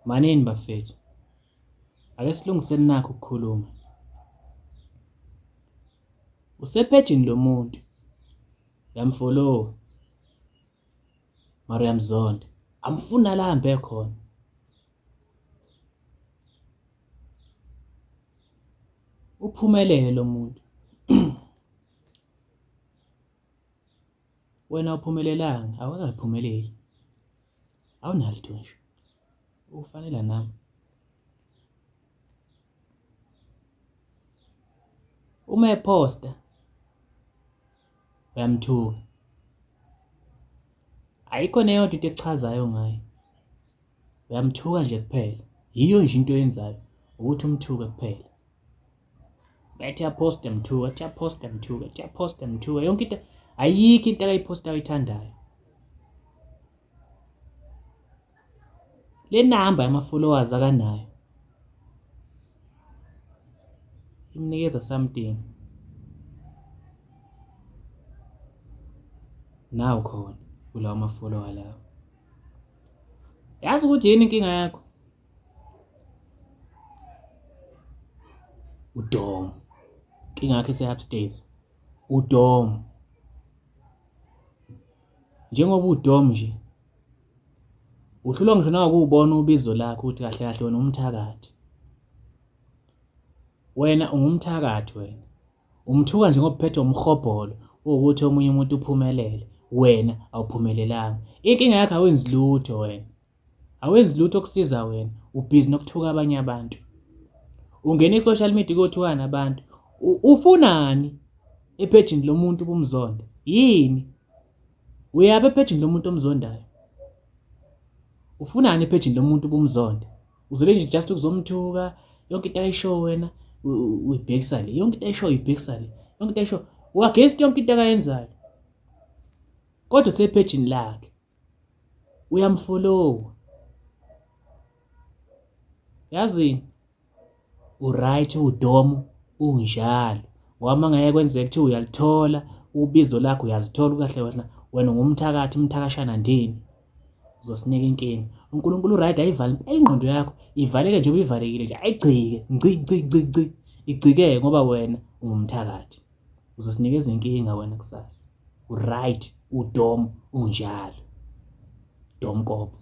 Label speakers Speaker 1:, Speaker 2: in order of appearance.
Speaker 1: Manini bafethu. Ake silungiseni nakho ukukhuluma. Usephejini lomuntu. Uyamfolowa. Mara uyamzonda. Amfuna la ahambe khona. Uphumelele lo muntu. Wena awuphumelelanga, awukakaphumeleli. Awunalutho nje. Ufanela nami. Uma ephosta uyamthuka. Ayikho neyodwa into echazayo ngaye. Uyamthuka nje kuphela. Yiyo nje into oyenzayo ukuthi umthuke kuphela. Bethi yaphosta mthuka, ethi yaphosta mthuka, ethi yaphosta mthuka. Yonke into ayikho into akayiphostayo ayithandayo. Le namba yama-followers akanayo imnikeza something. Nawu khona kulawo ma-follower lawo. Yazi ukuthi yini inkinga yakho? Udom. Inkinga yakho ise-upstairs. Udom. Njengoba udom nje uhlulwa ngisho nawukuwubona ubizo lakho ukuthi kahle kahle wena umthakathi. Wena ungumthakathi wena. Umthuka nje ngoba uphethwe umhobholo ukuthi omunye umuntu uphumelele, wena awuphumelelanga. Inkinga yakho awenzi lutho wena. Awenzi lutho okusiza wena, ubhizi nokuthuka abanye abantu. Ungena ku-social media kuyothukana nabantu. Ufunani ephejini lomuntu ubumzonda? Yini? Uyaphi ephejini lomuntu omzondayo? Ufunani ephejini lomuntu ubumzonda? Uzele nje just ukuzomthuka yonke into ayishoyo wena uyibhekisa le, yonke into ayishoyo uyibhekisa le, yonke into ayishoyo u-against yonke into akayenzayo. Kodwa usephejini lakhe uyamfolowa. Yazini uright udomo unjalo ngoba uma ngeke kwenzeke kuthiwa uyalithola ubizo lakho uyazithola kahle wena wena ungumthakathi umthakashana ndini uzosinika inkinga uNkulunkulu uright ayivale impela ingqondo yakho ivaleke njengoba ivalekile nje ayigcike ngci ngci ngci ngci igcikeke ngoba wena ungumthakathi uzosinikeza inkinga wena kusasa uright udomo unjalo domkopo.